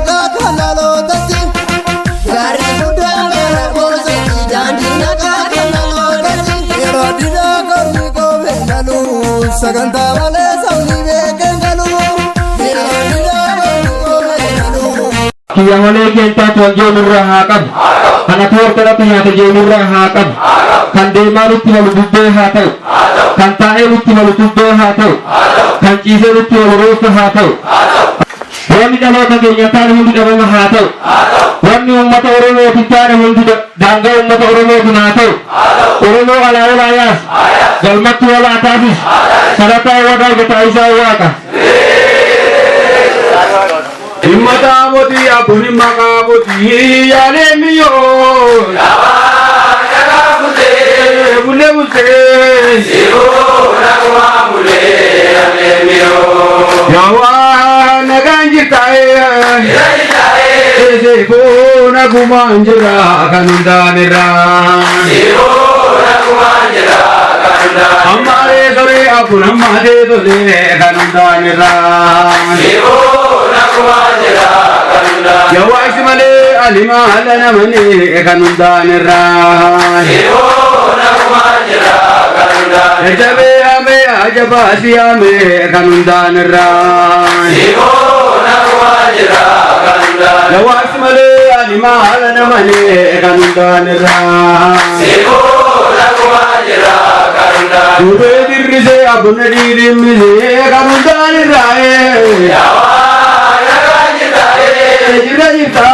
naqaa kan dhalootatti. Gaarri guddaan gara boosatti daandii naqaa kan dhalootatti. Yeroo didhaa kormi koomee galu sagantaa malee sabni beekeen galu. Yeroo didhaa kormi koomee galu. Kiyya malee keentaa tuan jeenurraa haa qabu. Kan ati horkanatti nyaate jeenurraa haa qabu. Kan deemaa nutti malu bubbee haa ta'u. Kan taa'ee nutti malu bubbee haa ta'u. Kan ciisee nutti malu reeffa haa ta'u. Wanni dhaloota keenya taane hundi dhabama haa ta'u. Wanni uummata Oromootiin taane hundi daangaa uummata Oromootiin haa ta'u. Oromoo alaa olaa yaas. Galmatti walaa taasis. Sarataa wadaa gataa isaa waaqa. Himmata mootii abboon maqaa mootii yaalee miyyoo. Bulee bultee. Yaawaa nagaan jirtaa'ee. Seekoo nagumaan jira kan hundaan irraa. Ammalee tolee abboon ammalee tolee kan hundaan irraa. Yawaasi malee alimaa haala namanii kan hundaan irraa. Jajjabee amee ajabaasi amee kan hundaan irraa. Yawaasi malee alimaa haala namanii kan hundaan irraa. Duubee dirrisee abuna dhiirimmisee kan hundaan irraa. Jira jirta.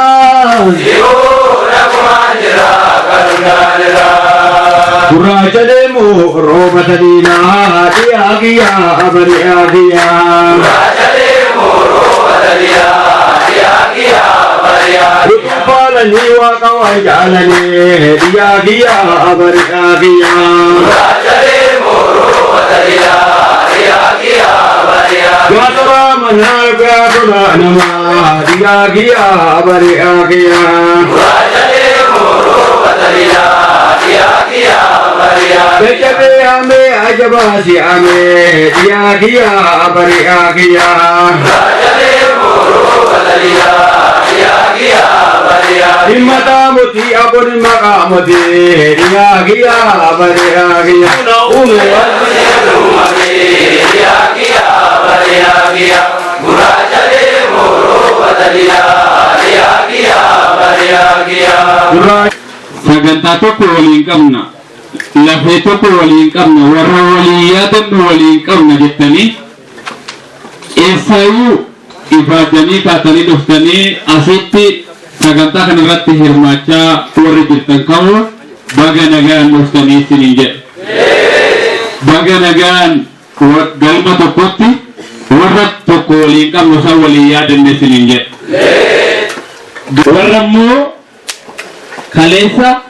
Gurraacha deemu rooba sadiinaa dhiyaa kiyyaa bari'aa kiyyaa. Rukufaalanii waaqa waa jaalanii dhiyaa kiyyaa bari'aa kiyyaa. Gaatara manaa gaatara namaa dhiyaa kiyyaa bari'aa kiyyaa. Jajjabee amee ajabaasi amee dhiyaa kiyyaa bari'aa kiyyaa. Himmata mootii abboon maqaa mootii dhiyaa kiyyaa bari'aa kiyyaa. Uume Sagantaa tokko waliin qabna. Lafee tokko waliin qabna. Warra waliin yaadannu waliin qabna jettanii eessaayyuu ifaajanii kaatanii dhuftanii asitti sagantaa kanarratti hirmaachaa warri jirtan kamuu baga nagaan dhuftanii isiniin jedha. Baga nagaan galma tokkotti warra tokko waliin qabnu san waliin yaadanne isiniin jedha. Warra immoo kaleessa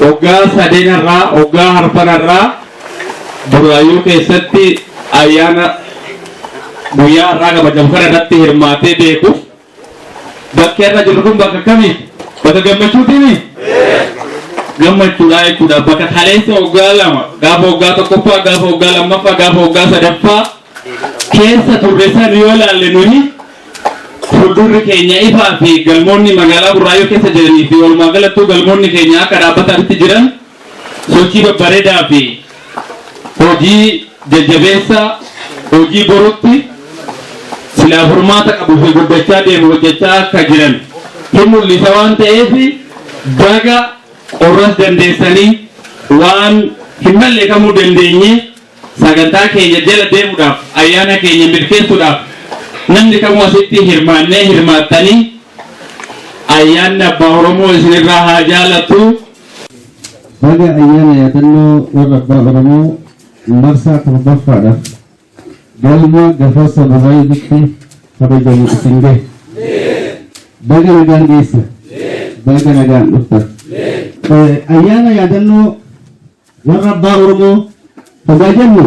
waggaa sadeenarraa waggaa harfanarraa Buraayyuu keessatti ayyaana guyyaa har'aa kabajamu kana irratti hirmaatee beekuuf bakki har'a jirru kun bakka kamiiti? Bakka gammachuutiimi? Gammachuudha jechuudha. Bakka kaleessa waggaa lama gaafa waggaa tokkoffaa gaafa waggaa lammaffaa gaafa waggaa sadaffaa keessa turre san yoo ilaalle nuyi fuuldurri keenya ifaa fi galmoonni magaalaa Buraayyuu keessa jiranii fi walumaa galattuu galmoonni keenya akka dhaabbataatti jiran sochii babbareedaa fi hojii jajjabeessaa hojii borutti silaa furmaata qabuu fi guddachaa deemu hojjechaa akka jiran hin mul'isa waan ta'eef baga qorras dandeessanii waan hin malle kamuu dandeenye sagantaa keenya jala deemuudhaaf ayyaana keenya milkeessuudhaaf namni kamuu asitti hirmaannee hirmaattanii ayyaanni abbaa Oromoo isinirraa haa jaalatu. Baga ayyaana yaadannoo warra abbaa Oromoo marsaa torbaffaadhaaf galma Gafarsa Buraayyuutti kabajamu isin gahe. Baga nagaan geessa. Baga nagaan dhufta. Ayyaana yaadannoo warra abbaa Oromoo hoggaa jennu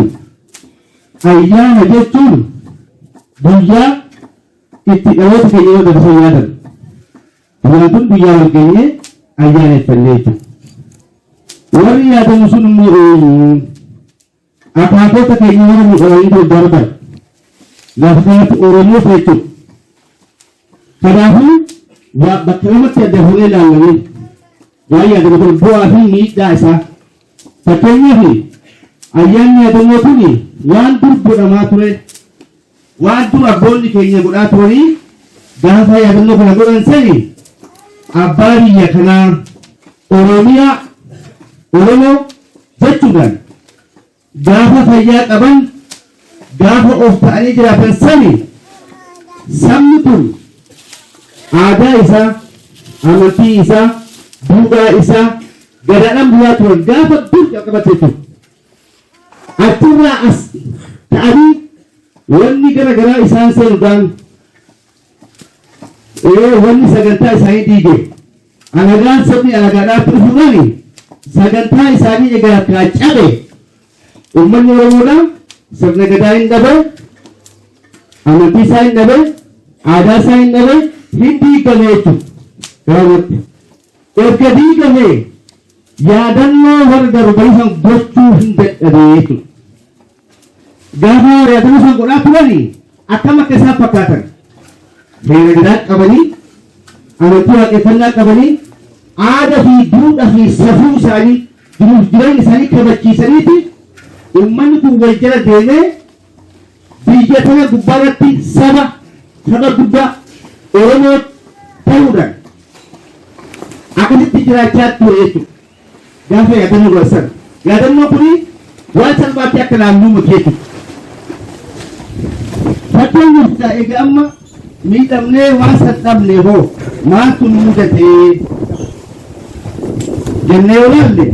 ayyaana jechuun guyyaa itti dhaloota keenya yoo dabarsan yaadatu. Guyyaan kun guyyaa wal geenyee ayyaaneffannee jechuudha. Warri yaadamu sun immoo eenyu? Akaakota keenya warra nu dhalanii darban. Lafa kanatti Oromoof jechuudha. Kanaafuu bakka lamatti adda fuunee ilaallamee waan yaadannoo kun bu'aa fi miidhaa isaa. Fakkeenyaaf, ayyaanni yaadannoo kun waan dur godhamaa ture, waan dur abboonni keenya godhaa turanii, gaafa yaadannoo kana godhan sani abbaa biyya kanaa, Oromiyaa, Oromoo jechuudhaan gaafa fayyaa qaban, gaafa of ta'anii jiraatan sani, sabni kun aadaa isaa, amantii isaa, duudhaa isaa, gadaadhaan bulaa turan gaafa dur calqabate jechuudha. Achirraa as ta'anii wanni gara garaa isaan seenuudhaan wanni sagantaa isaanii diige, alagaan, sabni alagaadhaatti dhufuudhaan sagantaa isaanii egaa harkaa cabe. Uummanni Oromoodha sirna gadaa hin dhabe, amantii isaa hin dhabe, aadaa isaa hin dhabe, hin diigame jechuudha. Gabaabumatti erga diigame yaadannoo warra darbanii san gochuu hin dadhabee jechuudha. Gaafa yaadannoo san godhaa turanii akkam akka isaan fakkaatan, seera gadaa qabanii, amantii waaqeffannaa qabanii, aadaa fi duudhaa fi safuu isaanii, jiruuf jireenya isaanii kabachiisaniiti uummanni kun wal jala deemee biyya tana gubbaarratti saba guddaa Oromoo ta'uudhaan akkasitti jiraachaa ture jechuudha. Gaafa yaadannoo godhan, yaadannoo kuni waan salphaatti akka laalluu miti jechuudha. Fakkeenyaaf, egaa amma miidhamnee waan san dhabne hoo maaltu nu mudatee jennee yoo ilaalle,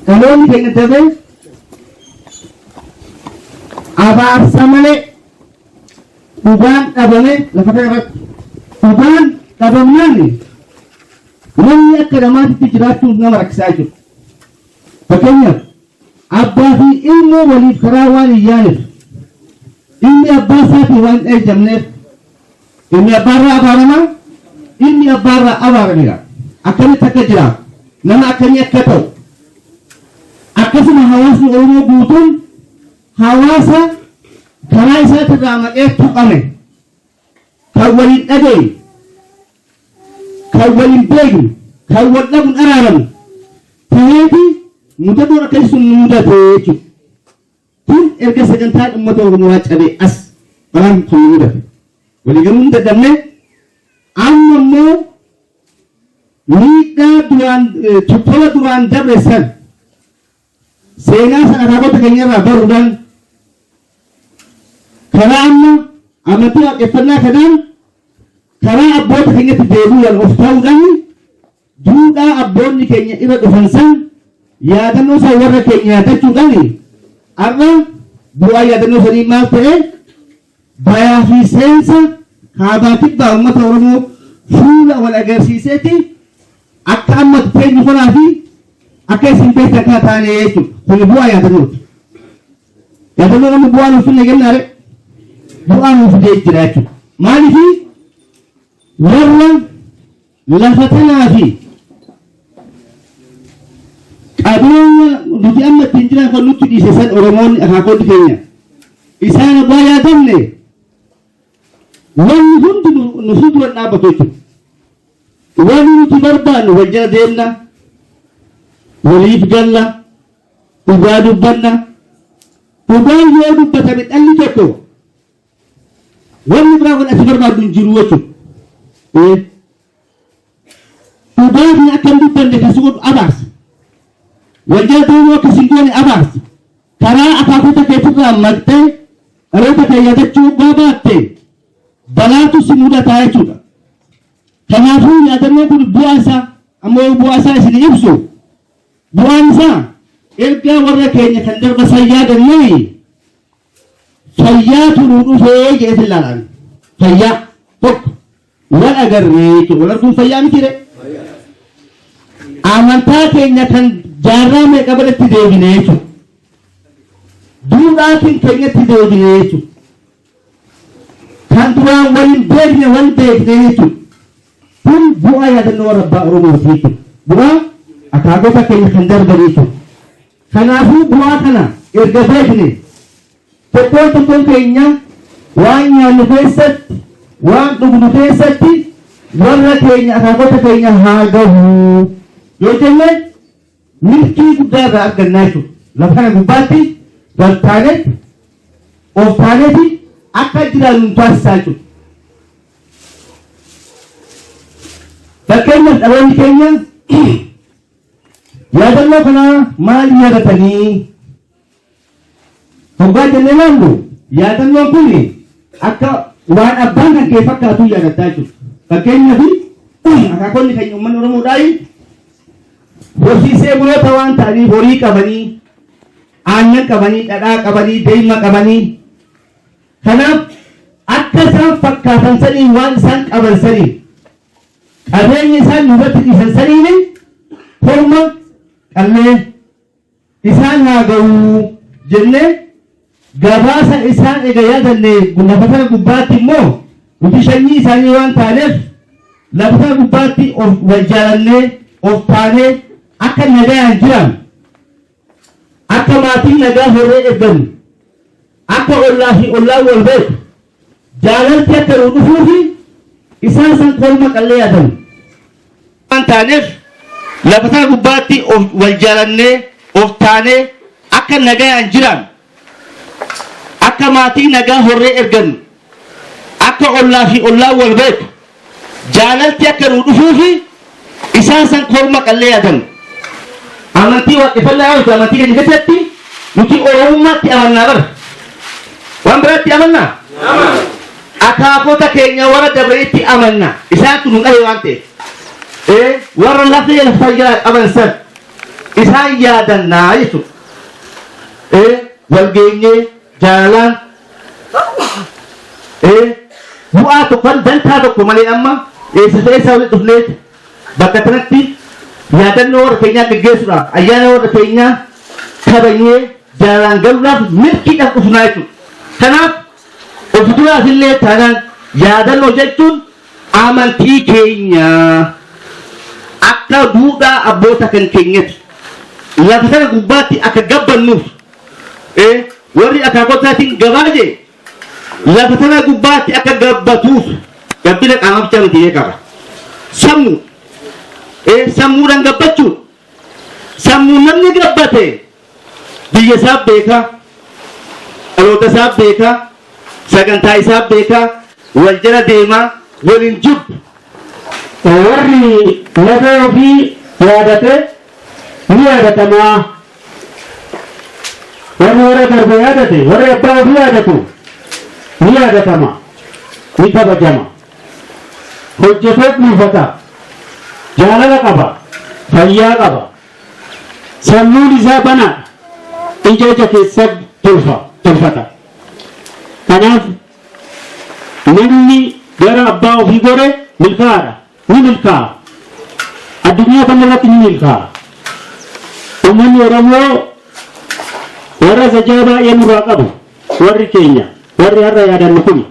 dhaloonni keenya dabee abaarsa malee dhugaan dhabame. Lafa kana irratti dhugaan dhabamnaan namni akka namaatitti jiraachuun nama rakkisaa jiru. Fakkeenyaaf, abbaa fi ilmoo waliif karaa waan hin yaaneef, ilmi abbaa isaatii waan hin ajajamneef, ilmi abbaarraa abaaramaa, ilmi abbaarraa abaarameera. Akkamitti akka jiraatu, nama akkamii akka ta'u, akkasuma hawaasni Oromoo guutuun hawaasa karaa isaatirraa maqee tuqame, kan waliin dhageenye, kan waliin beekne, kan wal dhabuun araaramu ta'eeti mudannoon akkasii sun nu mudate jechuudha. Kun erga sagantaan uummata Oromoo cabee as balaan kun nu mudate. Waliigaluu hin dadhabne. Amma immoo miidhaa duraan tola duraan dabre san, seenaa sana akaakota keenyarraa baruudhaan, karaa amma amantii waaqeffannaa kanaan karaa abboota keenyatti deebi'uudhaan, of ta'uudhaan, duudhaa abboonni keenya irra dhufan san, yaadannoo san warra keenya yaadachuudhaan, har'a bu'aa yaadannoo sanii maal ta'e? Bayaa fi seensa kaabaa kibbaa uummata Oromoo fuula wal agarsiiseeti akka amma teenyu kanaa fi akka isin beektan kana taane jechuudha. Kun bu'aa yaadannooti. Yaadannoo namni bu'aa nuuf finne kennaare bu'aa nuuf fidee jira jechuudha. Maaliif? Warra lafa tanaa fi qabeenya nuti amma ittiin jiran kan nutti dhiise san, Oromoonni akaakoonni keenya isaan abbaa yaadanne, wanni hundi nu fuuldura dhaabbatu jechuudha. Wanni nuti barbaannu wal jala deemna, waliif galla, dhugaa dubbanna. Dhugaan yoo dubbatame dhalli tokko wanni biraa kun ati barbaaddu hin jiru jechuudha. Dhugaa kana akka hin dubbanne kan si godhu abaarsa. Wal jala deemuu akka si hin goone abaarsa. Karaa akaakota keetirraa maqxee dhaloota kee yaadachuu oggaa baatte balaatu si mudataa jechuudha. Kanaafuu yaadannoon kun bu'aa isaa ammoo bu'aa isaa isin ibsu, bu'aan isaa ergaa warra keenya kan darba san yaadannee fayyaatu nu dhufee jedhee ilaalan. Fayyaa tokko wal agarree jechuudha. Wal arguun fayyaa miti ree? Amantaa keenya kan jaarraa meeqa biratti deebine jechuudha. Duudhaa keenyatti deebine jechuudha. Kan duraan wal hin beekne wal beekne jechuudha. Kun bu'aa yaadannoo warra abbaa Oromooti jechuudha. Bu'aa akaakota keenya kan darban jechuudha. Kanaafuu bu'aa kana erga beekne tokkoon tokkoon keenya Waan nyaannu keessatti, waan dhugnu keessatti warra keenya akaakota keenya haa gahu yoo jenne milkii guddaa irraa argannaa jechuudha. Lafa kana gubbaatti wal taanetti of taaneeti akka jiraannu nu taasisaa jechuudha. Fakkeenyaaf dhaloonni keenya yaadannoo kanaa maal yaadatanii hoggaa jennee ilaallu yaadannoon kun akka waan abbaan kan kee fakkaatu yaadataa jechuudha. Fakkeenyaaf akaakonni keenya uummanni Oromoodhaa horsiisee buloota waan ta'aniif horii qabanii, aannan qabanii, dhadhaa qabanii, deema qabanii. Kanaaf akka isaan fakkaatan sanii waan isaan qaban sanii qabeenya isaan nurratti dhiisan saniin korma qallee isaan haa ga'uu jennee gabaasa isaan ega yaadanne lafa sana gubbaatti immoo nuti sanyii isaanii waan taaneef lafa sana gubbaatti of wal jaalannee of taanee akka nagayaan jiran akka maatiin nagaa horree ergannu akka ollaa fi ollaan wal beeku jaalalti akka nuu dhufuufi isaan san korma qallee yaadamu. Waan taaneef lafa sana gubbaatti of wal jaalannee of taanee akka nagayaan jiran akka maatii nagaa horree ergannu akka ollaa fi ollaan wal beeku jaalalti akka nuu dhufuufi isaan san korma qallee yaadamu. Amantii waaqeffannaa yoo ta'u amantii keenya keessatti nuti Oromummaatti amannaa bara. Waan biraatti amannaa? Akaakota keenya warra dabranitti amanna. Isaantu nu dhahe waan ta'eef. Warra lafee lafa jalaa qaban san isaan yaadannaa jechuudha. Wal geenyee jaalalaan bu'aa tokko dantaa tokko malee amma eessa eessa walitti dhufneet bakka kanatti yaadannoo warra keenyaa geggeessuudhaaf ayyaana warra keenyaa kabajnee jaalalaan galuudhaaf milkiidhaaf dhufnaa jechuudha. Kanaaf of duraaf illee taanaan yaadannoo jechuun amantii keenya akka duudhaa abboota kan keenyati lafa sana gubbaatti akka gabbannuuf warri akaakotaatiin gabaa jee lafa sana gubbaatti akka gabbatuuf gabbina qaamaa bichaa miti qaba. Sammuu sammuudhaan gabbachuu sammuun namni gabbate biyya isaa beekaa, dhaloota isaa beekaa, sagantaa isaa beekaa, wal jala deemaa, waliin jibbu. Warri lafee ofii yaadate ni yaadatamaa. Warri warra darbe yaadate, warri abbaa ofii yaadatu ni yaadatama, ni kabajama. Hojjetee kuufata, jaalala qaba, fayyaa qaba. Sammuun isaa banaadha. Ija ija keessa tolfata. Kanaaf namni gara abbaa ofii gore milkaa'aadha. Ni milkaa'a. Addunyaa kanarratti ni milkaa'a. Uummanni Oromoo warra sajaa baay'ee nurraa qabu warri keenya warri har'a yaadannu kuni.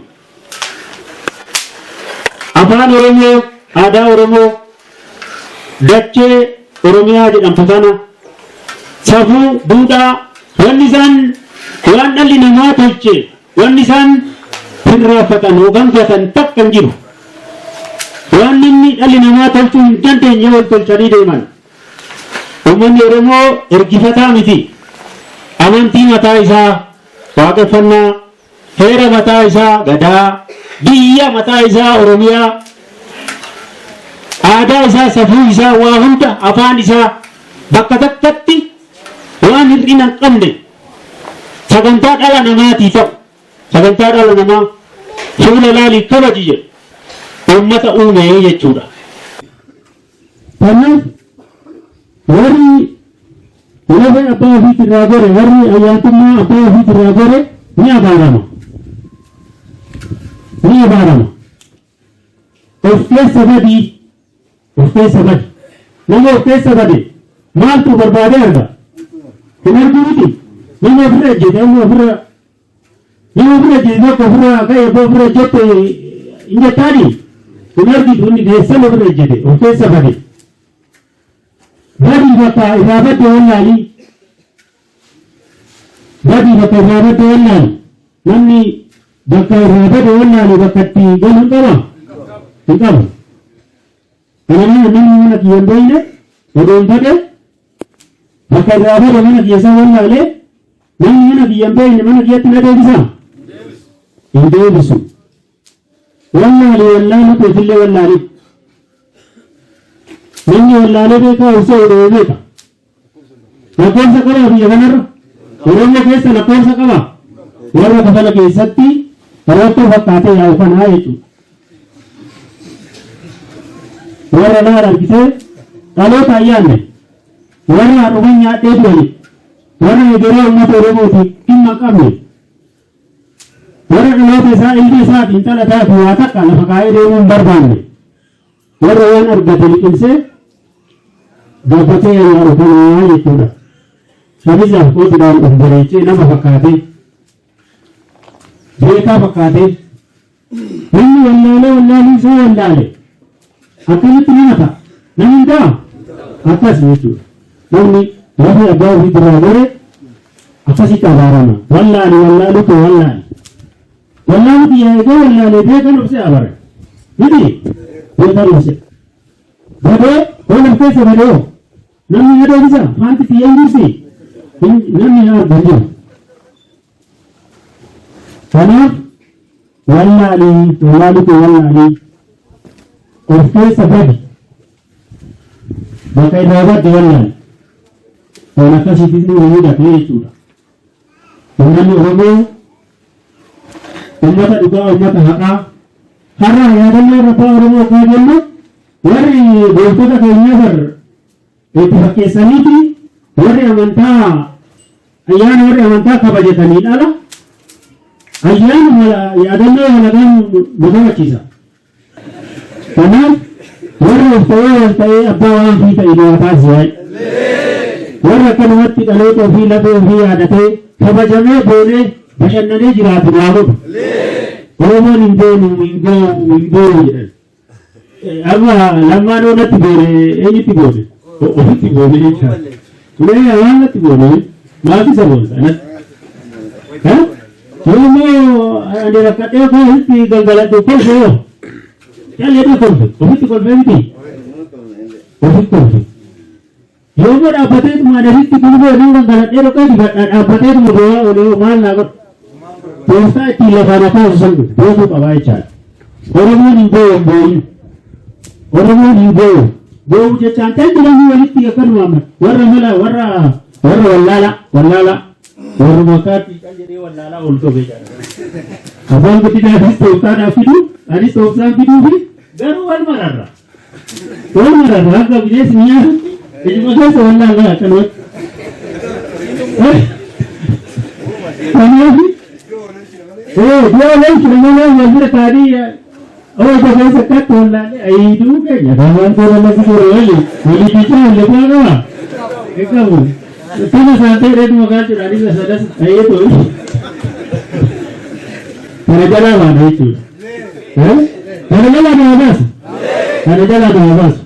Afaan Oromoo, aadaa Oromoo, dachee Oromiyaa jedhamtu tana safuu, duudhaa wanni isaan waan dhalli namaa tolche wanni isaan hirraafatan yookaan gatan takka hin jiru. Waan namni dhalli namaa tolchuu hin dandeenye wal tolchanii deeman. Uummanni Oromoo ergifataa miti. Amantii mataa isaa waaqeffannaa, heera mataa isaa gadaa, biyya mataa isaa Oromiyaa, aadaa isaa, safuu isaa, waa hunda afaan isaa bakka takkatti waan hir'ina hin qabne sagantaa dhala namaatii ta'u sagantaa dhala namaa fuula laalii kabaji jedhu uummata uume jechuudha. Kanaaf warri lafee abbaa ofiitirraa gore warri ayyaantummaa abbaa ofiitirraa gore ni abaarama. Ni abaarama. Of keessa badii of keessa badi. Nama of keessa bade maaltu barbaadee arga? Hin argu miti. Nama ofirra ejjete amma ofirra nama ofirra ejjete tokko ofirra ka'ee abbaa ofirra ejjette hin jettaani? Hin argitu inni geessan ofirra ejjete of keessa bade. Badii bakka irraa badde wallaalii. Badii bakka irraa badde wallaali. Namni Bakka irraa bade wallaale bakka itti galu hin qaba? Hin qabu. Kana namni mana kiyya hin beekne odoon bade bakka irraa bade mana kiyya san wallaale, namni mana kiyya hin beekne mana kiyyatti na deebisaa? Hin deebisu. Wallaale wallaalu keetillee wallaale. Namni wallaalee beekaa obsee odoo beeka. Lakkoofsa qaba biyya kanarra. Oromoo keessa lakkoofsa qaba. Warra kafana keessatti roottoo fakkaatee yaa'u kanaa jechuudha. Warra laala argitee dhaloota ayyaanne, warra haadhuman nyaadhee du'ani, warra egeree uummata Oromooti dhimma hin qabne, warra dhaloota isaa, ilma isaa fi intala isaa fi waa takka lafa kaa'ee deemuu hin barbaanne, warra waan argate liqimsee gabbatee yaa'u kanaa jechuudha. Shamizaaf kootiidhaan of bareechee nama fakkaatee, beekaa fakkaatee, namni wallaalee wallaaluu isaa wallaale akkamitti nama ta'a? Namni hin ta'a? Akkas jechuudha. Namni lafa abbaa ofii duraa gore akkasitti abaarama. Wallaali wallaaluu kee wallaali. Wallaaluu kiyya eegee wallaalee beekan obsee abara. Miti beekan obsee. Badee waan of keessa badee hoo namni na deebisa? Faanti tiyya hin jirti, namni na argu hin jiru. Kanaaf wallaalii wallaaluu kee wallaalii of keessa badi, bakka irraa badde wallaali. Waan akkasiitis nu mudate jechuudha. Uummanni Oromoo uummata dhugaa, uummata haqaa. Har'a yaadannoo rabbaa Oromoo akka jennu, warri gooftota keenyaa bar itti fakkeessaniiti, warri amantaa ayyaana warri amantaa kabajatanii dhala ayyaana yaadannoo halagaan nu kabachiisa. Kanaaf warra of ta'ee wal ta'ee abbaa waan fi ta'e nu haa taasisu. Warra akkanumatti dhaloota ofii, lafee ofii yaadatee kabajamee boonee bashannanee jiraatu nu haa godhu. Oromoon hin boonu, hin boo'u, hin boo'u jedhan. Amma lammaan natti boone, eenyutti boone? Ofitti boone jechaadha. Mee waan natti boone maaltu isa boonsa anatti? Yoo immoo ani rakkadhee koo ofitti gangaladhu kolfe, yoo callee kolfe, ofitti kolfe miti, ofitti kolfe. Yoo immoo dhaabbateetuma ani asitti gulbee nan gangaladhee dhoqee dibadha, dhaabbateetuma boo'aa oolee maal naa godhu? Tooftaa ittiin lafaan haa kaasu san beekuu qabaa jechaadha. Oromoon hin boo'u, hin boo'in. Oromoon hin boo'u. Boo'u jechaan kan jedhamu walitti akkanuma warra mala warra wallaala wallaala warra makaatti kan jedhee wallaalaa ol sobe jechaadha. Abbaan guddinaafis tooftaadhaaf fidu, anis tooftaan fiduu fi garuu wal mararra. Wal mararra hanga bineensi nyaatutti ijuma keessa wallaalaa akkanumatti. Kanaaf du'a leenci malee wal bira taa'anii ija keessa akkatti wallaalee ayiduu keenya waan tola lafi godhe wali walii bichaa walii bu'aa qaba. Hin qabu. Tana saantee reedu maqaa jedhanii sadas ayyeetu. Kana jalaa baana jechuudha. Kana jalaa nama baasu. Kana jalaa nama baasu.